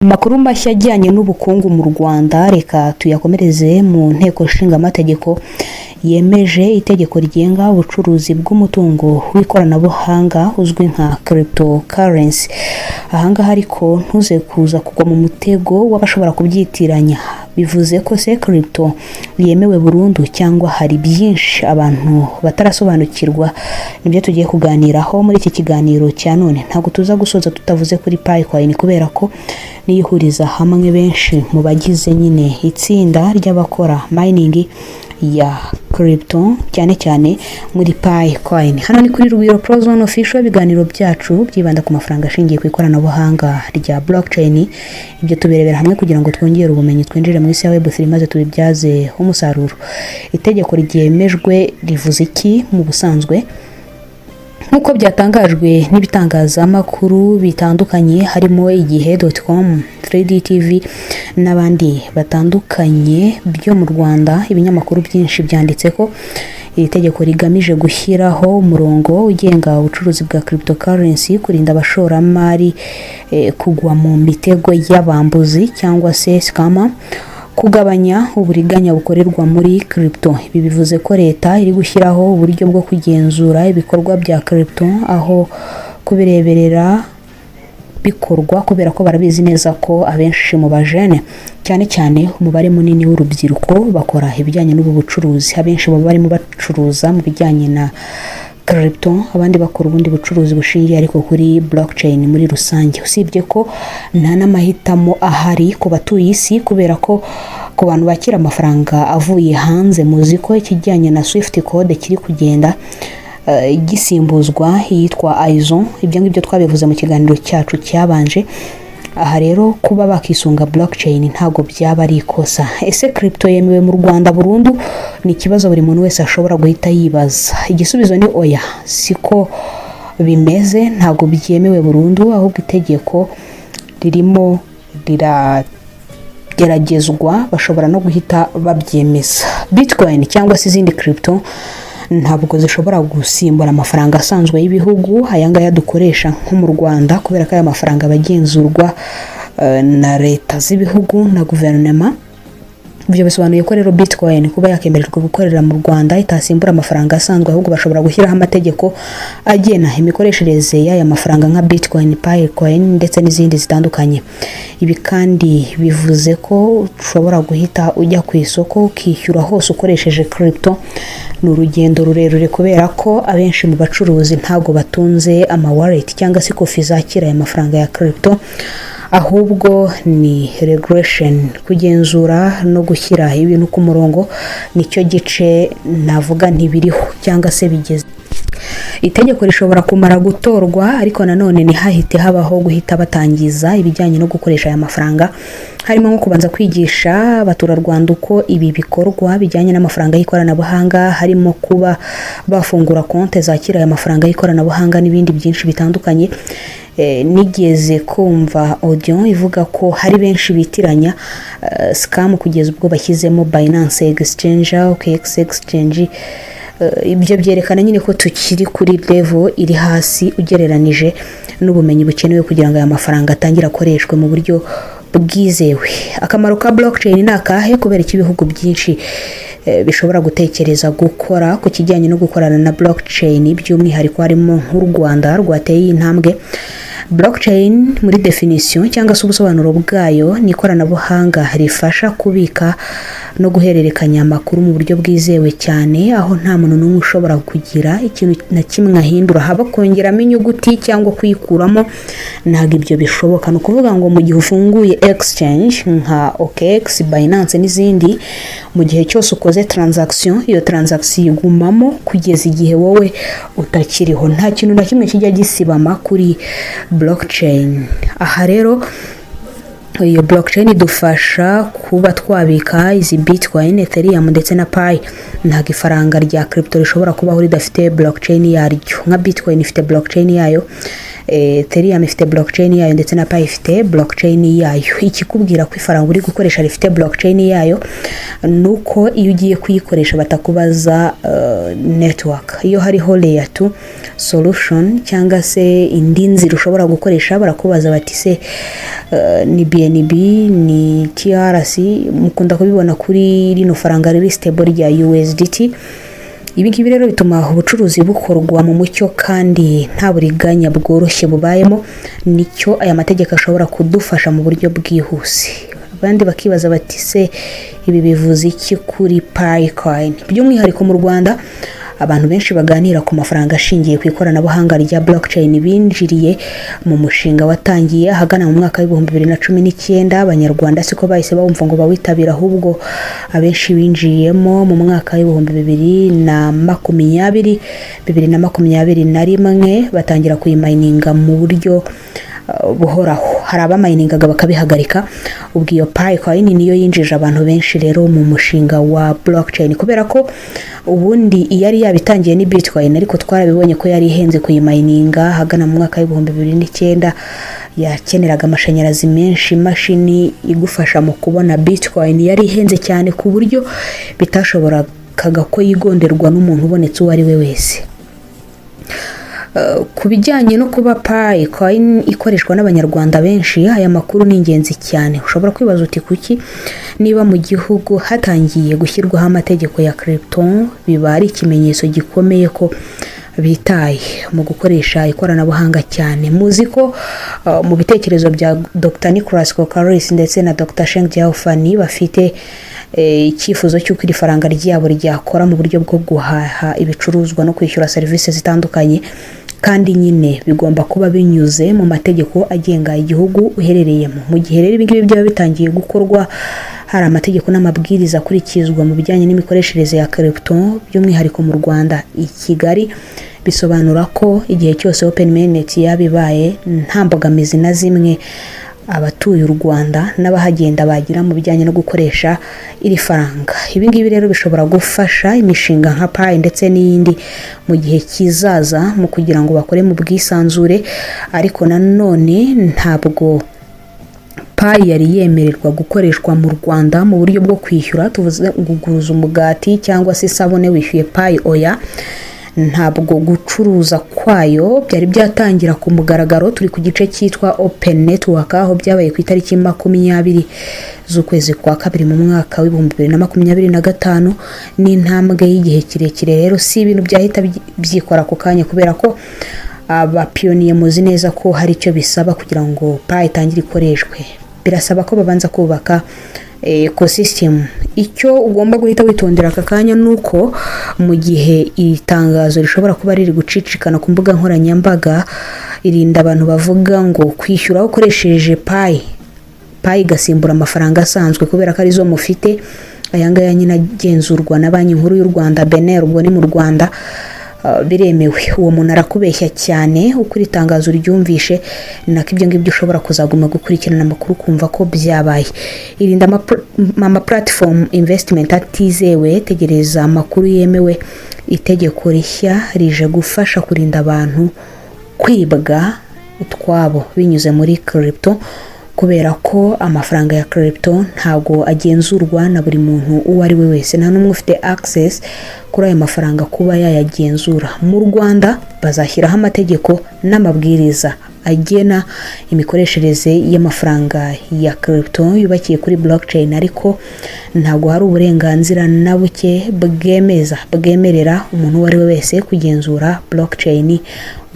Amakuru mashya ajyanye n'ubukungu mu Rwanda reka tuyakomereze mu Nteko Ishinga Amategeko yemeje itegeko rigenga ubucuruzi bw'umutungo w'ikoranabuhanga uzwi nka cryptocurrency. Ahangaha ariko ntuze kuza kugwa mu mutego w'abashobora kubyitiranya. Bivuze ko se crypto yemewe burundu, cyangwa hari byinshi abantu batarasobanukirwa? Nibyo tugiye kuganiraho muri iki kiganiro cya none. Ntabwo tuza gusoza tutavuze kuri Pi Coin, kubera ko niyo ihuriza hamwe benshi mu bagize nyine itsinda ry'abakora mining ya crypto, cyane cyane muri Pi Coin. Hano ni kuri Rugwiro Prozone Official. Ibiganiro byacu byibanda ku mafaranga ashingiye ku ikoranabuhanga rya blockchain. Ibyo tubirebera hamwe kugira ngo twongere ubumenyi, twinjire mu isi ya Web3 maze tubibyaze umusaruro. Itegeko ryemejwe rivuze iki mu busanzwe? Nk'uko byatangajwe n'ibitangazamakuru bitandukanye harimo Igihe.com, 3D TV n'abandi batandukanye byo mu Rwanda, ibinyamakuru byinshi byanditse ko iri tegeko rigamije gushyiraho umurongo ugenga ubucuruzi bwa cryptocurrency, kurinda abashoramari kugwa mu mitego y'abambuzi cyangwa se scammer, kugabanya uburiganya bukorerwa muri crypto. Ibi bivuze ko leta iri gushyiraho uburyo bwo kugenzura ibikorwa bya crypto aho kubireberera bikorwa, kubera ko barabizi neza ko abenshi mu bajene, cyane cyane umubare munini w'urubyiruko, bakora ibijyanye n'ubu bucuruzi. Abenshi baba barimo bacuruza mu bijyanye na crypto, abandi bakora ubundi bucuruzi bushingiye ariko kuri blockchain muri rusange. Usibye ko nta n'amahitamo ahari ku batuye isi, kubera ko ku bantu bakira amafaranga avuye hanze, muzi ko ikijyanye na SWIFT code kiri kugenda gisimbuzwa iyitwa ISO. Ibyo ngibyo twabivuze mu kiganiro cyacu cyabanje. Aha rero kuba bakisunga blockchain ntabwo byaba ari ikosa. Ese crypto yemewe mu Rwanda burundu? Ni ikibazo buri muntu wese ashobora guhita yibaza. Igisubizo ni oya, siko bimeze. Ntabwo byemewe burundu, ahubwo itegeko ririmo rirageragezwa, bashobora no guhita babyemeza. Bitcoin cyangwa se izindi crypto ntabwo zishobora gusimbura amafaranga asanzwe y'ibihugu, aya ngaya dukoresha nko mu Rwanda, kubera ko aya mafaranga aba agenzurwa na leta z'ibihugu na guverinoma. Ibyo bisobanuye ko rero Bitcoin kuba yakemererwa gukorera mu Rwanda itasimbura amafaranga asanzwe, ahubwo bashobora gushyiraho amategeko agena imikoreshereze y'aya mafaranga nka Bitcoin, Pi Coin ndetse n'izindi zitandukanye. Ibi kandi bivuze ko ushobora guhita ujya ku isoko ukishyura hose ukoresheje crypto. Ni urugendo rurerure, kubera ko abenshi mu bacuruzi ntabwo batunze ama wallet cyangwa se kofi zakira aya mafaranga ya crypto. Ahubwo ni regulation, kugenzura no gushyira ibintu ku murongo, nicyo gice navuga ntibiriho cyangwa se bigeze. Itegeko rishobora kumara gutorwa, ariko nanone ntihahite habaho guhita batangiza ibijyanye no gukoresha aya mafaranga, harimo nko kubanza kwigisha abaturarwanda uko ibi bikorwa bijyanye n'amafaranga y'ikoranabuhanga, harimo kuba bafungura konti zakira aya mafaranga y'ikoranabuhanga n'ibindi byinshi bitandukanye. Nigeze kumva audio ivuga ko hari benshi bitiranya scam kugeza ubwo bashyizemo Binance Exchange, OKX Exchange. Ibyo byerekana nyine ko tukiri kuri level iri hasi ugereranije n'ubumenyi bukenewe kugira ngo aya mafaranga atangire akoreshwe mu buryo bwizewe. Akamaro ka blockchain ni akahe? Kubera ko ibihugu byinshi bishobora gutekereza gukora ku kijyanye no gukorana na blockchain, by'umwihariko harimo nk'u Rwanda rwateye iyi ntambwe. Blockchain muri definition cyangwa se ubusobanuro bwayo ni ikoranabuhanga rifasha kubika no guhererekanya amakuru mu buryo bwizewe cyane, aho nta muntu n'umwe ushobora kugira ikintu na kimwe ahindura, haba kongeramo inyuguti cyangwa kuyikuramo, ntabwo ibyo bishoboka. Ni ukuvuga ngo mu gihe ufunguye exchange nka OKX, Binance n'izindi, mu gihe cyose ukoze transaction, iyo transaction igumamo kugeza igihe wowe utakiriho. Nta kintu na kimwe kijya gisibama kuri blockchain. Aha rero iyo blockchain idufasha kuba twabika izi Bitcoin, Ethereum ndetse na Pi. Ntabwo ifaranga rya crypto rishobora kubaho ridafite blockchain yaryo. Nka Bitcoin ifite blockchain yayo, Ethereum ifite blockchain yayo, ndetse na Pi ifite blockchain yayo. Ikikubwira ko ifaranga uri gukoresha rifite blockchain yayo ni uko iyo ugiye kuyikoresha batakubaza network. Iyo hariho layer 2 solution cyangwa se indi nzira ushobora gukoresha, barakubaza bati: "Se ni BNB chain, ni OKX chain, ni Binance chain?" BNB, ni TRC, mukunda kubibona kuri rino faranga riri stable rya USDT. Ibi ngibi rero bituma ubucuruzi bukorwa mu mucyo kandi nta buriganya bworoshye bubayemo. Nicyo aya mategeko ashobora kudufasha mu buryo bwihuse. Abandi bakibaza bati: "Se ibi bivuze iki kuri Pi Coin by'umwihariko mu Rwanda?" Abantu benshi baganira ku mafaranga ashingiye ku ikoranabuhanga rya blockchain binjiriye mu mushinga watangiye ahagana mu mwaka wa 2019. Abanyarwanda siko bahise bawumva ngo bawitabire, ahubwo abenshi binjiyemo mu mwaka wa 2020, 2021, batangira kuyimayininga mu buryo buhoraho. Hari abamayiningaga bakabihagarika. Ubwo iyo Pi Coin niyo yinjije abantu benshi rero mu mushinga wa blockchain, kubera ko ubundi iyo yari yabitangiye ni Bitcoin, ariko twarabibonye ko yari ihenze kuyimayininga. Ahagana mu mwaka wa 2009 yakeneraga amashanyarazi menshi. Imashini igufasha mu kubona Bitcoin yari ihenze cyane, ku buryo bitashoboraga ko yigonderwa n'umuntu ubonetse uwo ari we wese. Ku bijyanye no kuba Pi Coin ikoreshwa n'Abanyarwanda benshi, aya makuru ni ingenzi cyane. Ushobora kwibaza uti: "Kuki niba mu gihugu hatangiye gushyirwaho amategeko ya crypto biba ari ikimenyetso gikomeye ko bitaye mu gukoresha ikoranabuhanga cyane?" Muzi ko mu bitekerezo bya Dr Nicolas Kokkalis ndetse na Dr Chengdiao Fan bafite icyifuzo cy'uko iri faranga ryabo ryakora mu buryo bwo guhaha ibicuruzwa no kwishyura serivisi zitandukanye, kandi nyine bigomba kuba binyuze mu mategeko agenga igihugu uherereyemo. Mu gihe rero ibingibi byaba bitangiye gukorwa, hari amategeko n'amabwiriza akurikizwa mu bijyanye n'imikoreshereze ya crypto, by'umwihariko mu Rwanda i Kigali, bisobanura ko igihe cyose open mainnet yaba ibaye, nta mbogamizi na zimwe abatuye u Rwanda n'abahagenda bagira mu bijyanye no gukoresha iri faranga. Ibi ngibi rero bishobora gufasha imishinga nka Pi ndetse n'iyindi mu gihe kizaza mu kugira ngo bakore mu bwisanzure. Ariko nanone ntabwo Pi yari yemererwa gukoreshwa mu Rwanda mu buryo bwo kwishyura, tuvuze kuguruza umugati cyangwa se isabune wishyuye Pi, oya. Ntabwo gucuruza kwayo byari byatangira ku mugaragaro. Turi ku gice cyitwa open network, aho byabaye ku itariki 20 z'ukwezi kwa kabiri mu mwaka wa 2025. Ni intambwe y'igihe kirekire rero, si ibintu byahita byikora ako kanya, kubera ko abapiyoniye muzi neza ko hari icyo bisaba kugira ngo Pi itangire ikoreshwe. Birasaba ko babanza kubaka ecosystem. Icyo ugomba guhita witondera aka kanya ni uko mu gihe iri tangazo rishobora kuba riri gucicikana ku mbuga nkoranyambaga, irinda abantu bavuga ngo kwishyura ukoresheje Pi, Pi igasimbura amafaranga asanzwe kubera ko arizo mufite. Aya ngaya nyine agenzurwa na Banki Nkuru y'u Rwanda, BNR, ubwo ni mu Rwanda, biremewe. Uwo muntu arakubeshya cyane. Uko iri tangazo uryumvishe ni nako ibyo ngibyo ushobora kuzaguma gukurikirana amakuru ukumva ko byabaye. Irinda ama platform investment atizewe, tegereza amakuru yemewe. Itegeko rishya rije gufasha kurinda abantu kwibwa utwabo binyuze muri crypto, kubera ko amafaranga ya crypto ntabwo agenzurwa na buri muntu uwo ari we wese. Nta n'umwe ufite access kuri ayo mafaranga kuba yayagenzura. Mu Rwanda bazashyiraho amategeko n'amabwiriza agena imikoreshereze y'amafaranga ya crypto yubakiye kuri blockchain, ariko ntabwo hari uburenganzira na buke bwemeza bwemerera umuntu uwo ari we wese kugenzura blockchain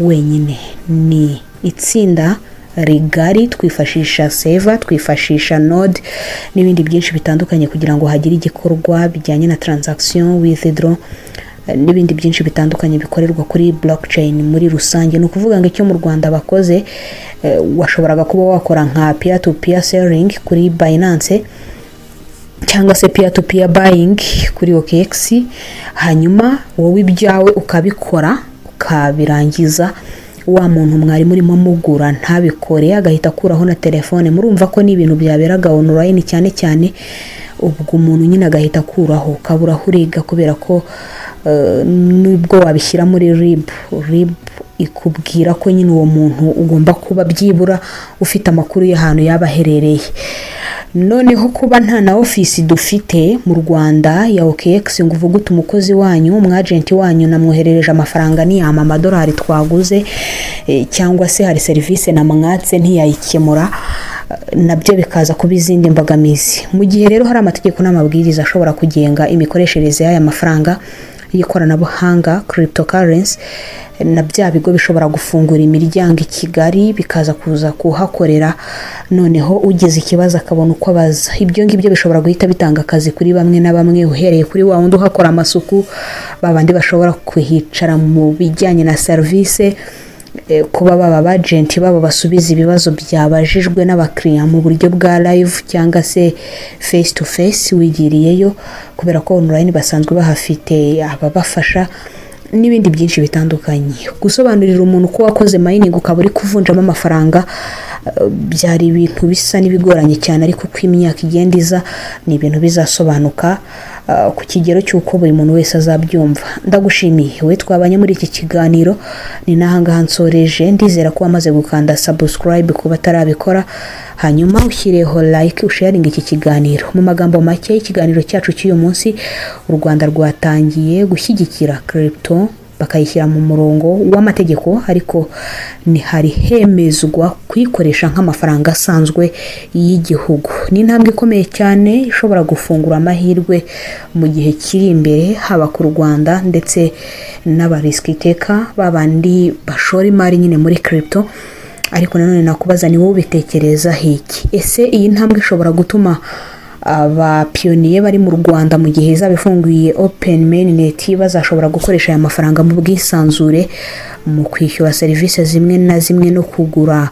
wenyine. Ni itsinda rigari, twifashisha server, twifashisha node n'ibindi byinshi bitandukanye kugira ngo hagire igikorwa bijyanye na transaction, withdraw n'ibindi byinshi bitandukanye bikorerwa kuri blockchain muri rusange. Ni ukuvuga ngo icyo mu Rwanda bakoze, washoboraga kuba wakora nka peer to peer selling kuri Binance cyangwa se peer to peer buying kuri OKX, hanyuma wowe ibyawe ukabikora ukabirangiza, wa muntu mwari murimo mugura ntabikore, agahita akuraho na telefone. Murumva ko ni ibintu byaberaga online cyane cyane. Ubwo umuntu nyine agahita akuraho, ukabura aho uriga, kubera ko nubwo wabishyira muri RIB, RIB ikubwira ko nyine uwo muntu ugomba kuba byibura ufite amakuru y'ahantu yaba aherereye. Noneho kuba nta na ofisi dufite mu Rwanda ya OKX ngo uvuge uti: "Umukozi wanyu, umwajenti wanyu, namwoherereje amafaranga ntiyampa amadolari twaguze, cyangwa se hari serivisi namwatse ntiyayikemura." Nabyo bikaza kuba izindi mbogamizi. Mu gihe rero hari amategeko n'amabwiriza ashobora kugenga imikoreshereze y'aya mafaranga y'ikoranabuhanga, cryptocurrency, na bya bigo bishobora gufungura imiryango i Kigali bikaza kuza kuhakorera, noneho ugize ikibazo akabona uko abaza. Ibyo ngibyo bishobora guhita bitanga akazi kuri bamwe na bamwe, uhereye kuri wa wundi uhakora amasuku, ba bandi bashobora kuhicara mu bijyanye na serivisi, kuba baba aba agent babo basubiza ibibazo byabajijwe n'abakiriya mu buryo bwa live cyangwa se face to face wigiriyeyo, kubera ko online basanzwe bahafite ababafasha, n'ibindi byinshi bitandukanye. Gusobanurira umuntu ko wakoze mining ukaba uri kuvunjamo amafaranga byari ibintu bisa n'ibigoranye cyane, ariko uko imyaka igenda iza ni ibintu bizasobanuka ku kigero cy'uko buri muntu wese azabyumva. Ndagushimiye we twabanye muri iki kiganiro. Ni n'ahangaha nsoreje. Ndizera ko wamaze gukanda subscribe ku batarabikora, hanyuma ushyireho like, usharinga iki kiganiro. Mu magambo make, ikiganiro cyacu cy'uyu munsi: u Rwanda rwatangiye gushyigikira crypto, bakayishyira mu murongo w'amategeko, ariko ntihari hemezwa kuyikoresha nk'amafaranga asanzwe y'igihugu. Ni intambwe ikomeye cyane ishobora gufungura amahirwe mu gihe kiri imbere, haba ku Rwanda ndetse n'aba risk taker, babandi bashora imari nyine muri crypto. Ariko nanone nakubaza: ni wowe ubitekerezaho iki? Ese iyi ntambwe ishobora gutuma aba pioneer bari mu Rwanda, mu gihe izaba ifunguye open mainnet, bazashobora gukoresha aya mafaranga mu bwisanzure mu kwishyura serivisi zimwe na zimwe no kugura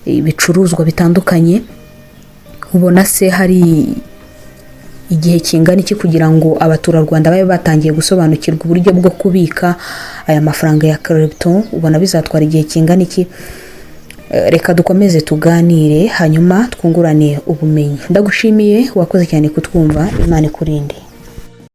ibicuruzwa bitandukanye? Ubona se hari igihe kingana iki kugira ngo abaturarwanda babe batangiye gusobanukirwa uburyo bwo kubika aya mafaranga ya crypto? Ubona bizatwara igihe kingana iki? Reka dukomeze tuganire, hanyuma twungurane ubumenyi. Ndagushimiye, wakoze cyane kutwumva. Imana ikurinde.